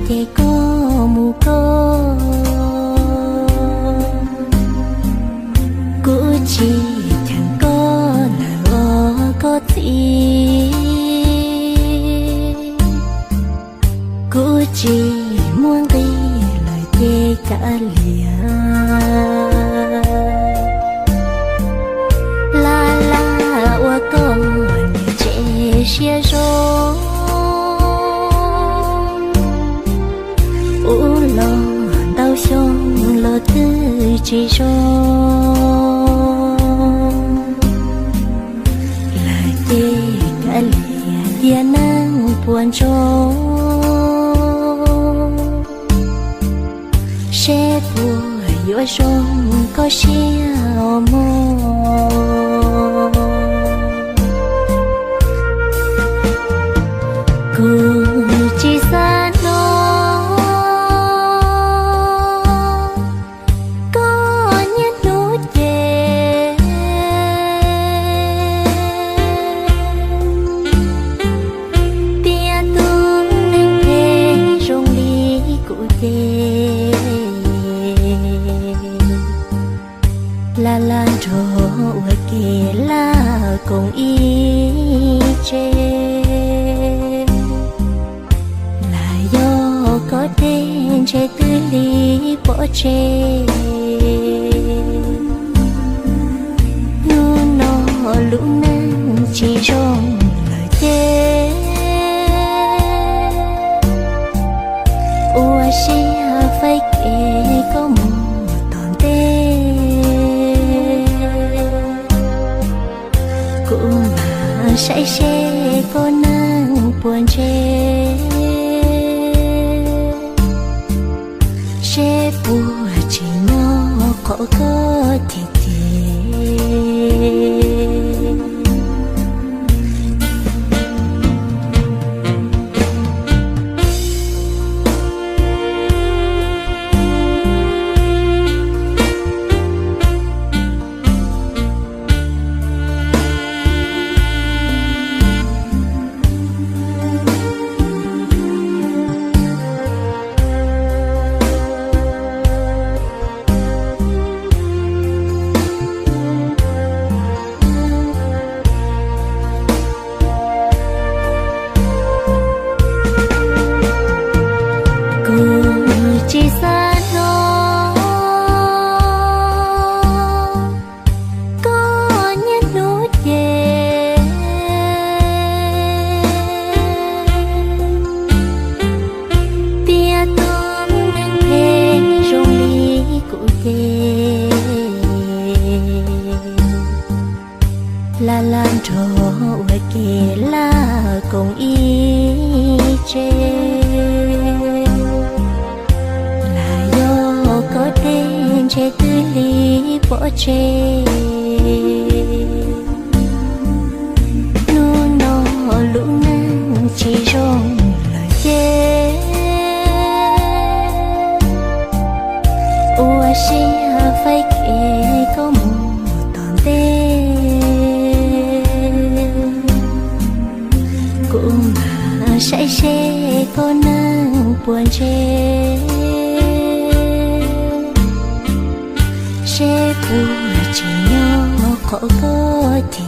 ces koj mus koj, kuv tsis cheem koj lawm os koj txiv. Kuv tsis muaj nqis lawm ces kav liam, laj laj ua koj niam tsev siab zoo. Ub, los ntau xyoo los twb tsis zoo lawm ces kav liam tiag neeg puas ntsoov, seb puas yuav zoo koj siab os mog. Kuv tsis xav hnov koj niaj hnub ces tias tus neeg phem zoo li kuv ces laj laj nrog ua ke laj koom ib tse. Lam yog koj dej ntshe twb li pov tseg. Hnub no lub neej tsis zoo lawm ces ua siab faib kev koj mus tom ntej. Kuv mam saib seb koj neej puas ntshe, seb puas tsim nyog qhov koj cem cem. Kuv tsis xav hnov koj niaj hnub ces tias tus neeg phem zoo li kuv ces laj laj nrog ua ke laj koom ib tse. Lam yog koj dej ntshe twb li pov tseg. Hnub no lub neej tsis zoo lawm ces ua siab faib kev koj mus tom ntej. Kuv mam saib seb koj neej puas ntshe, seb puas tsim nyog qhov koj cem.